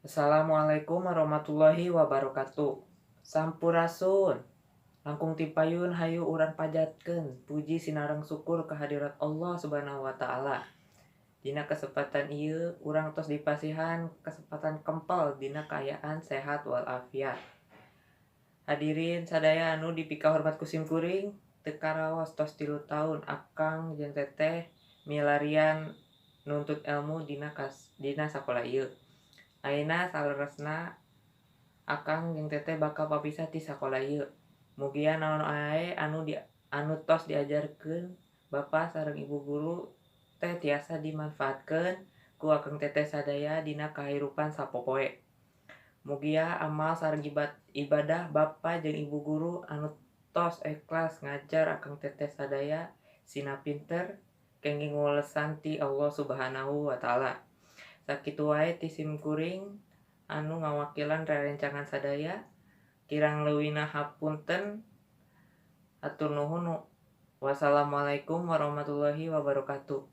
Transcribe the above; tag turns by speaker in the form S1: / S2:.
S1: Assalamualaikum warahmatullahi wabarakatuh. Sampurasun. Langkung tipayun hayu urang panjatkeun puji sinareng syukur kehadirat Allah Subhanahu wa taala. Dina kesempatan ieu urang tos dipasihan kesempatan kempel dina kaayaan sehat walafiat. Hadirin sadaya anu dipikahormat ku sim kuring, teu karaos tos 3 taun akang jeung teteh milarian nuntut ilmu dina sakola ieu. Ayeuna saleresna akang jeung teteh bakal papisah ti sakola ieu. Mugia naon wae anu tos diajarkeun bapa sareng ibu guru teh tiasa dimanfaatkeun ku akang teteh sadaya dina kahirupan sapopoe. Mugia amal sareng ibadah bapa jeung ibu guru anu tos ikhlas ngajar akang teteh sadaya sina pinter kenging welesan ti Allah Subhanahu wa taala. Sakitu wae ti sim kuring anu ngawakilan rerencangan sadaya, kirang leuwihna hapunten, hatur nuhun. Wassalamualaikum warahmatullahi wabarakatuh.